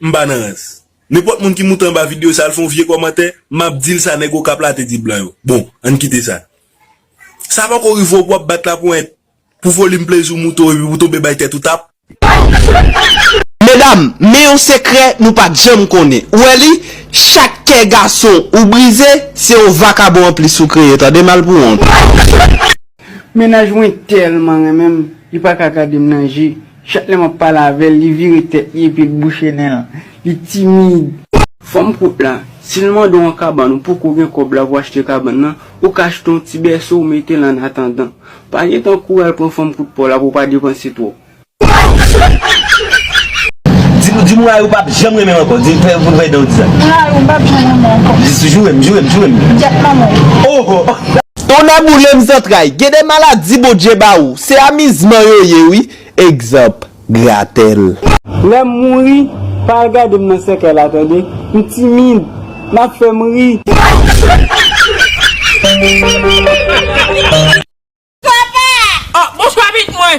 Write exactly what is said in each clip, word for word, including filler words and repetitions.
M pa nan rans. Nenpòt moun ki moute anba videyo sa, l fè yon vye kòmantè, m ap di l sa nèg Okap la te di blan yo. Bon, ann kite sa. Sa poko rive w pou w ap bat lapwent, pou volim plezi w moute w epi pou w tonbe bay tèt ou tap. Medam, men yon sekrè nou pa t janm konnen. Ou wè li, chak kè gason ou brize, se yon vakabon anplis ou kreye, tande malpouwont. Mennaj mwen tèlman renmen m, li pa ka gade m nan je. Chak lè m ap pale avè l, li vire tèt li epi l bouche nen l. Li timid. Fanm kout la, si l mande w yon kabann, ou poko gen kòb la pou achte kabann nan, ou ka achte yon ti bèso ou mete l an atandan. Pa gen tan kouri al pran fanm kout pa w la pou w pa depanse twòp. Di, di Mourayo p ap janm renmen m ankò. Di l fè pou l fè dan w di sa. Mourayo, m p ap janm renmen w ankò. Di, joure m, joure m, joure m. Gyèt manman w. Oho! Tonnè boule m zantray, gen de maladi Bondye ba ou, se amizman yo ye wi. Egzanp, gratèl. Lè m mouri, pa al gade m nan sèkèy la tande. M timid, n ap fè m ri. Papa! Ah, bonswa pitit mwen.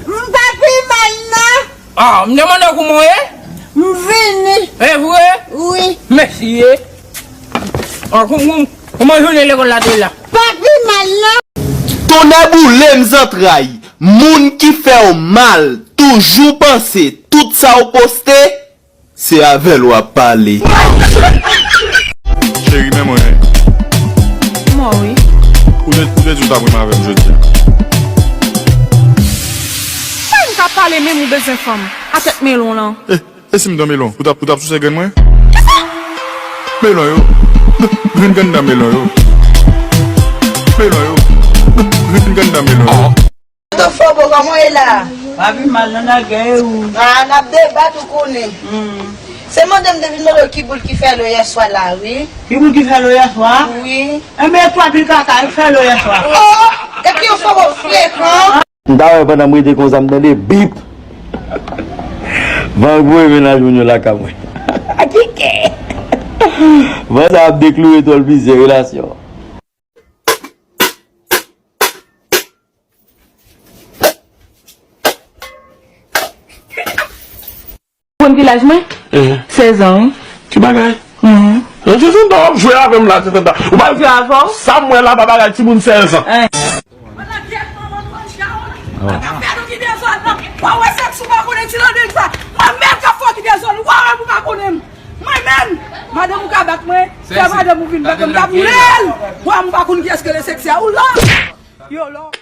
M pa pi mal non. Ah, m te mande w kouman w ye? M vini. E vre? Wi. Mèsi ye. Ah, kou-, kou-, kouman jounen lekòl la te ye la? Pa pi mal non. Tonnè boule m zantray. Moun ki fè w mal, toujou panse tout sa w poste, se avè l w ap pale. Cheri, men mwen. Mwen wi. Ou te, ou te di w t ap renmen avè m jodi a. Sa m ka pale menm ou bezwen fanm a tèt melon lan. E, e si m t on melon, ou t ap, ou t ap souse grenn mwen? Melon yo. Grenn grenn dan melon yo. Melon yo. Grenn grenn dan melon yo. Tonton Fobo, kòman w ye la? Pa pi mal non, nan gè e ou? Ah, n ap debat ou konnen. Hmm. Se mande m te vin mande w ki boul ki fè lo yèswa la, wi. Ki boul ki fè lo yèswa? Wi. Enben, twa pi kaka ki fè lo yèswa. Oh! Epi yon Fobo frekan. M ta wè pandan m rete konsa, m tande bip. Van voye mennaj moun yo lakay mwen. Kikè! Van sa ap dekloure twòl plizyè relasyon. Konn ki laj mwen? Mhm. Sèz an, wi. Ki bagay? Mhm. Nan ti tanta w ap jwe avè m la, ti tanta. Ou pa jwe avè w? Sa m wè la pa bagay timoun sèz an. Hein. Mwen menm k ap fè w ki dezòd, ou pa konnen ti Landry sa. Mwen menm k ap fè w ki dezòd, ou pa wè m, ou pa konnen m. Mwen menm, madanm ou ka bat mwen, fè madanm ou vin bat mwen, m ta boule l. Ou pa konn kiyès ki rele seksi a, ou lòk. Yo lòk.